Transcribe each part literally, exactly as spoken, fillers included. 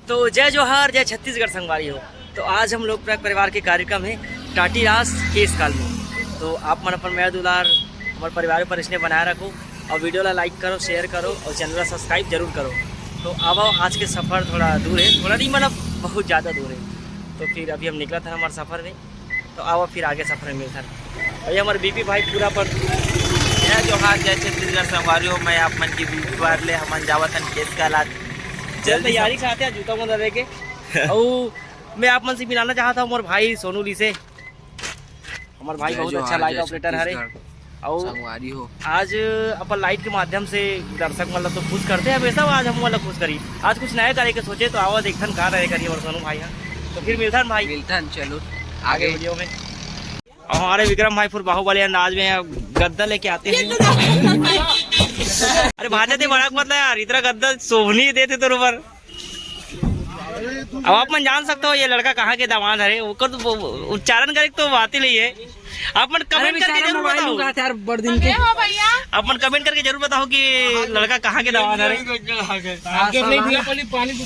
तो जय जोहार, जय छत्तीसगढ़ संगवारी हो। तो आज हम लोग पूरा परिवार के कार्यक्रम है टाटीरास केश काल में। तो आप मन अपन मया दुलार हमारे परिवार पर इसने बनाए रखो और वीडियो ला लाइक करो, शेयर करो और चैनल ला सब्सक्राइब जरूर करो। तो अब आज के सफ़र थोड़ा दूर है, थोड़ा नहीं मतलब बहुत ज़्यादा दूर है। तो फिर अभी हम निकला था हमारे सफ़र में, तो आओ फिर आगे सफर में मिलथन। और ये हमारे बीपी भाई पूरा पर जय जोहार, जय छत्तीसगढ़ संगवारी हो। मैं आप मन की बीपी बार ले हमन जावत हन केश काल आज। जल्दी तैयारी सब चाहते हैं जूता मोजा लेके। और मैं आप मन से मिलाना चाहता हूँ मोर भाई सोनू ली से। हमारे भाई जय बहुत जोहार, अच्छा लाइट जय ऑपरेटर हरे। छत्तीसगढ़। और संगवारी हो। आज अपन लाइट के माध्यम से दर्शक मन ला तो खुश करते हैं हमेशा, आज हम मन ला खुश करी। आज कुछ नया करे के सोचे, तो आवा देखथन का नया करी और सोनू भाई हा। तो फिर मिलथन भाई। मिलथन, चलो आगे आगे। वीडियो में। और हमारे विक्रम भाई फुल बाहुबली अंदाज में है, गद्दा लेके आते हैं। अरे भांचा ते बड़ा मत ला यार, इतना गद्दा शोभनी देते तो ऊपर। अब आप मन जान सकते हो ये लड़का कहाँ के दामाद हरे, ओकर तो वो उच्चारण करे के तो बात ही नहीं है। आप मन अरे कमेंट करके बेचारा जरूर मोबाइल बताओ। उठा यार बड़ दिन के। हो भैया। आप मन कमेंट करके जरूर बताओ कि लड़का कहाँ के दामाद हरे। हाँ, सब।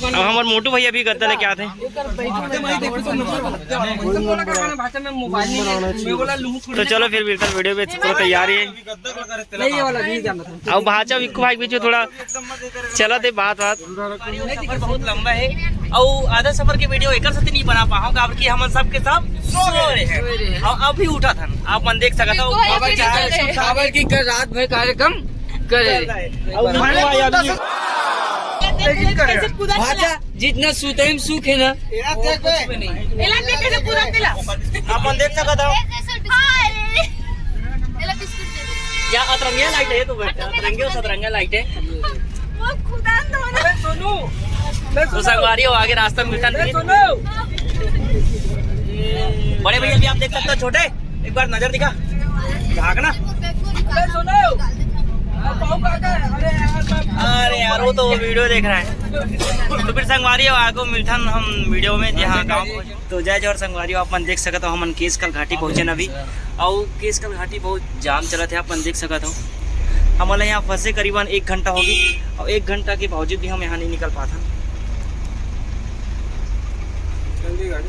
अब हमारे मोटू भैया भी गद्दा लेके आते हैं। तो चलो फिर मिलता वीडियो में, थोड़ा तैयारी है। नहीं, ये वाला नहीं जानना था। अब भांचा विक्कू भाई के बीच में थोड़ा चला दे बात बात। सफर बहुत लंबा है और आधा सफर के वीडियो एकर साथ नहीं बना पाऊँ, काबर कि हमन सब के सब सो रहे हैं। और अभी उठा था, आप मन देख सकत हो। बाबा की, बाबा की कल रात भर कार्यक्रम करे। और भांचा, जितना सुते में सुख है ना। एला देख बे। एला देख के पूरा दिला। अपन देख सकत हो। हाय। एला बिस्कुट दे दे। या अतरंगिया लाइट है तो बेटा, अतरंगिया सतरंगिया लाइट है। वो खुदा दो ना। अबे सोनू, मैं तो सोनू। संगवारी हो, आगे रास्ता मिलता नहीं। सोनू। बड़े भैया भी आप देख सकते हो, छोटे, एक बार नजर दिखा, झांकना। अबे सोनू। अरे यार, वो तो वीडियो देख रहा है। तो फिर संगवारी हो, आगे मिलथन हम वीडियो में, जहाँ गाँव। तो जय जोहार संगवारी हो, आप मन देख सकत हो, हमन केश काल घाटी पहुँचन अभी, अउ केश काल घाटी बहुत जाम चलत है, आप मन देख सकत हो। हमन ला यहाँ फंसे करीबन एक घंटा होगी, और एक घंटा के बावजूद भी हम यहाँ नहीं निकल पाथन। जल्दी गाड़ी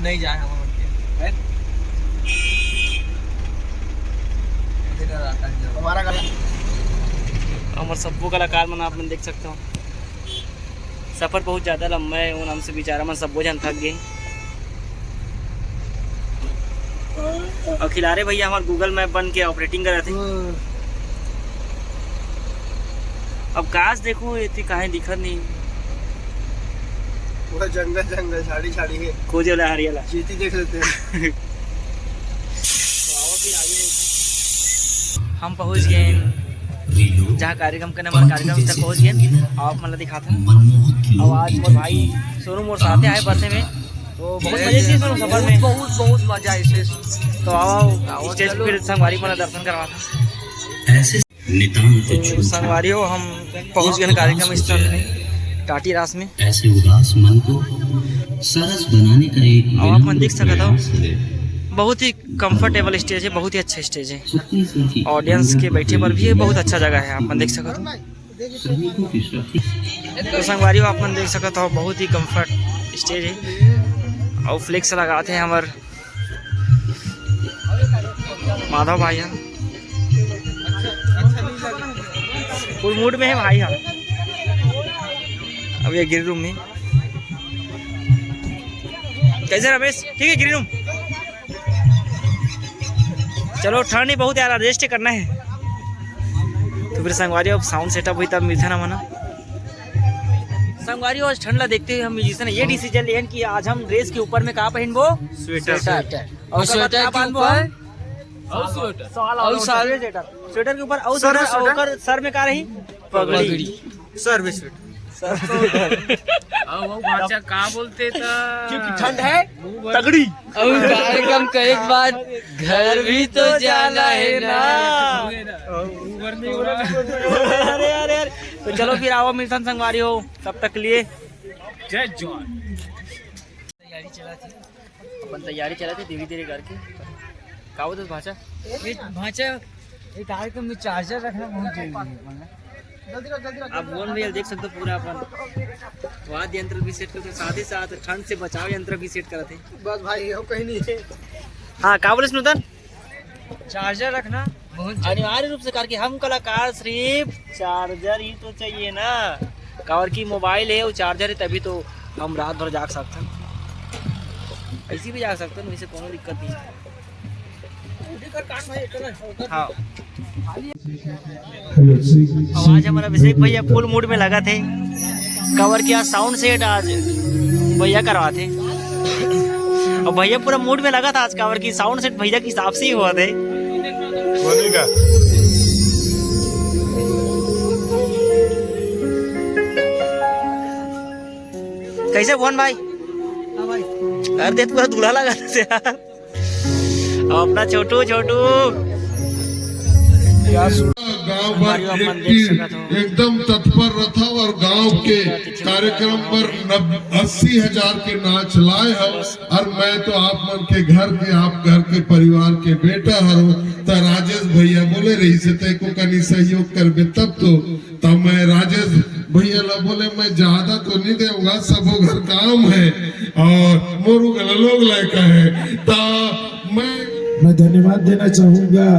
नहीं जाए हम। हमारा गला। हमर सब्बो कलाकार मन आप मन देख सकते हो। सफर बहुत ज्यादा लंबा है, उन हमसे बेचारा मन सब्बो झन थक गए। और खिलारे भैया हमार Google Map बन के ऑपरेटिंग करत हे। अब काश देखो, एती काहे दिखत नहीं। पूरा जंगल, जंगल, झाड़ी, झाड़ी है। खोजे ला हरियाला। चींटी देख लेते हैं। हम पहुंच गए जहाँ कार्यक्रम करने वाला कार्यक्रम तक पहुंच गए। आप मतलब दिखाता हूँ। और आज मोर भाई सोनू मोर साथे आए बसे में, तो बहुत मजे किए सोनू सफर में। बहुत, बहुत मजा आइस। तो आओ, आओ, स्टेज चलो। फिर संगवारी मन ला दर्शन करवाता। ऐसे नितांत तो झूठा। संगवारी हो, हम पहुंच गए कार्यक्रम स्थल में, टाटीरास में। ऐसे उदास मन को सरस बनाने का एक अब आप मन विनम्र देख सकत हो, प्रयास है। बहुत ही कंफर्टेबल स्टेज है, बहुत ही अच्छा स्टेज है। छत्तीसगढ़ की ऑडियंस के बैठे पर भी ये बहुत अच्छा जगह है, आप मन देख सकत हो। श्रमिकों की श्रद्धा। तो संगवारी हो, आप मन देख सकत हो, बहुत ही कंफर्ट स्टेज है और फ्लेक्स लगाते हैं हमारे माधव भाई ह। फुल मूड में है भाई ह। अब ये ग्रीन रूम में कैसे रमेश? ठीक है, ग्रीन रूम। चलो, ठंड ही बहुत यार, एडजस्ट करना है। तो फिर संगवारी, अब साउंड सेटअप हुई तब मिलते ना मना। संगवारी, आज ठंड ला देखते हुए हम म्यूजिशियन ये डिसीजन लिए कि आज हम ड्रेस के ऊपर में का पहनबो? स्वेटर। स्वेटर। और और स्वेटर का के बांधबो ऊपर हम? और स्वेटर। और और सर, स्वेटर। स्वेटर के ऊपर और सर, स्वेटर, और स्वेटर। ओकर सर में का रही? पगड़ी। पगड़ी। सर में स्वेटर। सर में स्वेटर। अब वो भाषा का बोलते था? क्योंकि ठंड है तगड़ी। और कार्यक्रम का एक बार घर भी तो जाना है ना। अरे, अरे, अरे। तो चलो फिर आओ मिलथन संगवारी हो, तब तक के लिए जय जवान। तैयारी चला थी, अपन तैयारी चला थी धीरे धीरे करके। का बोलते भाषा? ये भाषा, ये कार्यक्रम में चार्जर रखना बहुत जरूरी है। आप भुवन भैया देख सकते हो, पूरा अपन वाद्य यंत्र भी सेट करते, साथ ही साथ ठंड से बचाव यंत्र भी सेट करते। बस भाई, और कहीं नहीं है। हाँ, का बोले नूतन? चार्जर रखना बहुत जरूरी। अनिवार्य रूप से, करके हम कलाकार सिर्फ चार्जर ही तो चाहिए ना, काबर कि मोबाइल है, वो चार्जर है, तभी तो हम रात भर जाग सकते हैं, ऐसी भी जाग सकते हैं, वैसे कोनो दिक्कत नहीं। हाँ। आवाज हमारा अभिषेक भैया फुल मूड में लगा थे, काबर कि आज साउंड सेट आज भैया करवा थे, और भैया पूरा मूड में लगा था आज, काबर कि साउंड सेट भैया के हिसाब से ही हुआ थे। बनेगा। कैसे भुवन भाई? हाँ भाई। अरे देख, पूरा दूल्हा लगा था यार। अपना छोटू, छोटू। गांव भर एकदम तत्पर रथा और गांव के कार्यक्रम पर अस्सी हजार के नाच लाए हो। और मैं तो आप मन के घर के, आप घर के परिवार के बेटा हरो, त राजेश भैया बोले रहिसे, ते को कनी सहयोग करबे तब तो। तब मैं राजेश भैया ला बोले, मैं ज्यादा तो नहीं देऊंगा, सबो घर काम है और मोरू गला लोग लायक है। त मैं मैं धन्यवाद देना चाहूंगा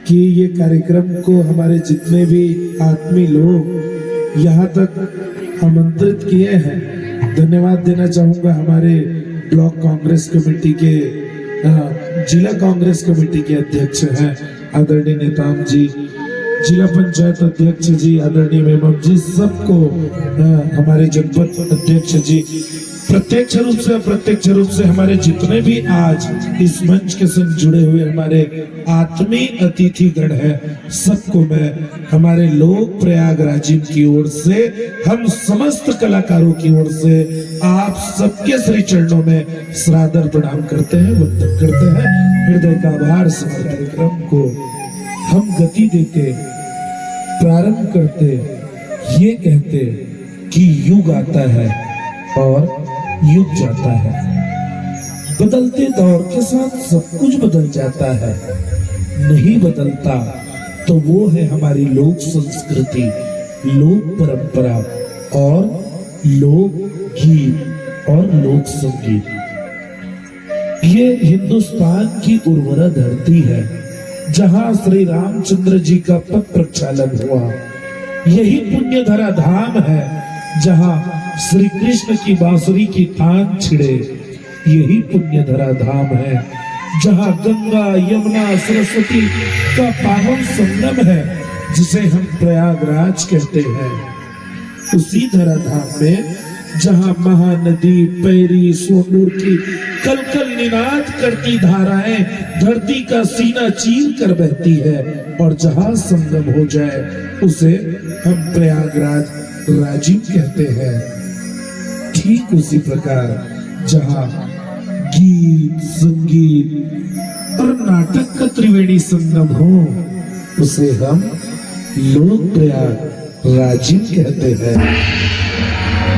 कि ये कार्यक्रम को हमारे जितने भी आत्मी लोग यहाँ तक आमंत्रित किए हैं, धन्यवाद देना चाहूंगा हमारे ब्लॉक कांग्रेस कमेटी के, अ, जिला कांग्रेस कमेटी के अध्यक्ष हैं आदरणीय नेताम जी, जिला पंचायत अध्यक्ष जी आदरणीय मेमम जी, सबको, अ, हमारे जनपद अध्यक्ष जी, प्रत्यक्ष रूप से, अप्रत्यक्ष रूप से हमारे जितने भी आज इस मंच के संग जुड़े हुए हमारे आत्मीय अतिथिगण हैं, सबको मैं हमारे लोक प्रयाग राजिम की ओर से, हम समस्त कलाकारों की ओर से आप सबके श्री चरणों में सादर प्रणाम करते हैं, वंदन करते हैं, हृदय का आभार समर्पित। कार्यक्रम को हम गति देते, प्रारंभ करते, ये कहते कि युग आता है और युग जाता है। बदलते दौर के साथ सब कुछ बदल जाता है, नहीं बदलता तो वो है हमारी लोक संस्कृति, लोक परंपरा और लोक गीत और लोक संगीत। ये हिंदुस्तान की उर्वरा धरती है, जहां श्री रामचंद्र जी का पद प्रक्षालन हुआ। यही पुण्य धरा धाम है, जहां श्री कृष्ण की बांसुरी की तान छिड़े। यही पुण्य धरा धाम है, जहां गंगा, यमुना, सरस्वती का पावन संगम है, जिसे हम प्रयागराज कहते हैं। उसी धरा धाम में जहां महानदी पैरी सोंडूर की कलकल निनाद करती धाराएं धरती का सीना चीर कर बहती है और जहां संगम हो जाए, उसे हम प्रयागराज राजिम कहते हैं। ठीक उसी प्रकार जहां गीत, संगीत और नाटक का त्रिवेणी संगम हो, उसे हम लोक प्रयाग राजिम कहते हैं।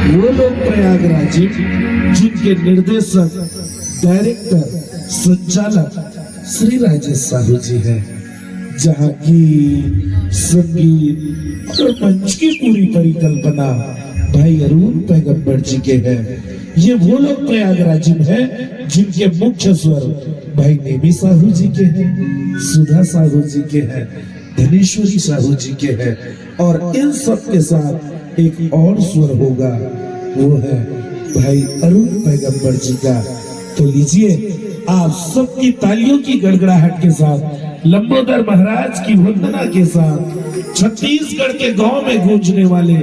वो लोक प्रयाग राजिम जिनके निर्देशक, डायरेक्टर, संचालक श्री राजेश साहू जी हैं, जहां गीत, संगीत और मंच की पूरी परिकल्पना भाई अरुण पैगंबर जी के हैं। ये वो लोक प्रयाग राजिम है जिनके मुख्य स्वर भाई नेमी साहू जी के हैं, सुधा साहू जी के हैं, धनेश्वरी साहू जी के हैं और इन सब के साथ एक और स्वर होगा, वो है भाई अरुण पैगंबर जी का। तो लीजिए, आप सबकी तालियों की गड़गड़ाहट के साथ, लंबोदर महाराज की वंदना के साथ, छत्तीसगढ़ के गांव में गूंजने वाले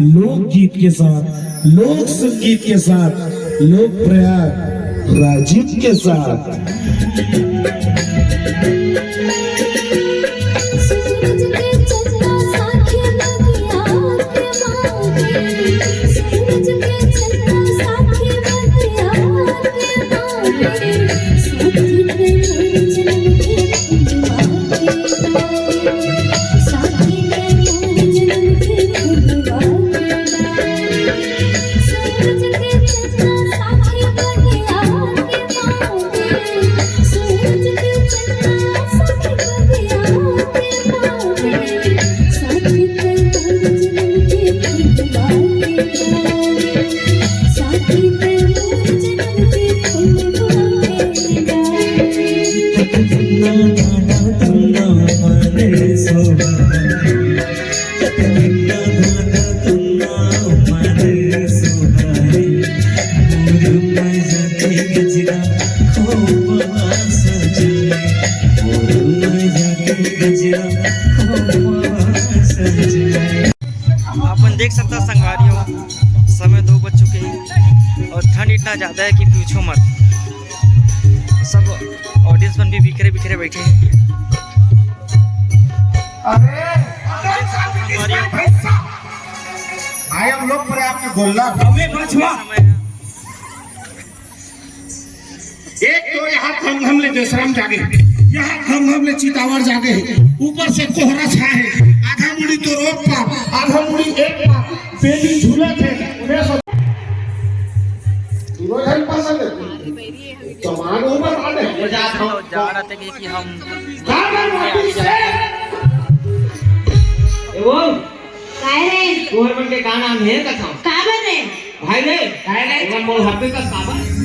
लोकगीत के साथ, लोक संगीत के साथ, लोक प्रयाग राजिम के साथ। इतना ज्यादा है कि पूछो मत। सब ऑडियंस मन भी बिखरे बिखरे बैठे हैं। अरे, देख सकते हो संगवारी हो। आय हम लोग पर आपके गोल्ला। अबे बचवा। एक तो यहाँ खमखम ले जसराम जागे, यहाँ खमखम ले चितावर जागे, ऊपर से कोहरा छाए, आधा मुड़ी तो रोड पर, आधा मुड़ी एक पर, बेटी झूलत है। उन्हें सो- दूनों झन पसंद है। कमान ऊपर आ गए। जाड़ा तक कि हम ए वो, काय रे? तुहर मन के का नाम है कथम? काबर रे? भाई रे, काय रे? एमन मोर हब्बे कस काबर?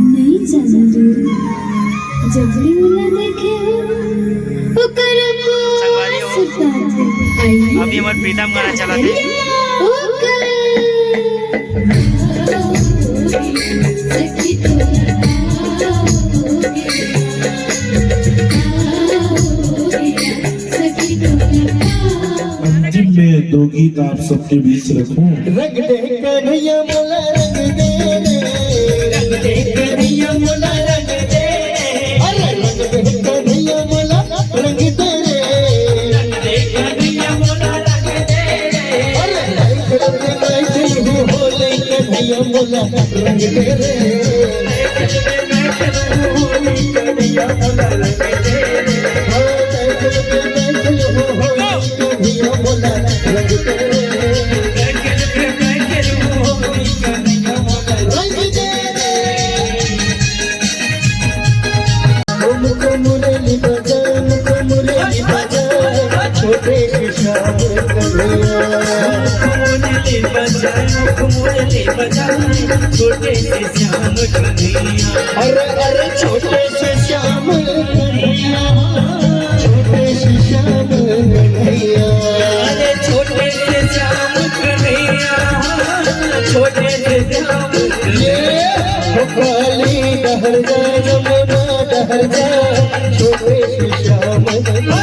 नहीं जाना रे, जब भी मुला देखे हो, ओकर को संगवारी हो। सुता दे। आई अभी हमारे प्रीतम गाना चला थे। ओकर सखी तो सखी तो अंतिम में दो गीत आप सबके बीच रखूं। रंग दे कन्हैया मोला रंग दे रे। रंग दे कन्हैया मोला रंग दे रे। अरे रंग दे कन्हैया मोला रंग दे रे। रंग दे कन्हैया मोला रंग दे रे। अरे मैं खेलूं मैं खेलूं होली कन्हैया मोला रंग दे रे। मैं खेलूं मैं खेलूं होली कन्हैया मोला रंग दे रे। हाँ, मैं खेलूं मैं खेलूं होली कन्हैया मोला रंग दे रे। मुरली बजा, मुरली बजा, छोटे से श्याम कन्हैया। मुरली बजा, मुरली बजा, छोटे से श्याम कन्हैया। अरे अरे छोटे से श्याम कन्हैया, छोटे से श्याम कन्हैया। अरे छोटे से श्याम कन्हैया, छोटे से श्याम कन्हैया। काली डहर जा, जमुना डहर जा, छोटे से श्याम कन्हैया।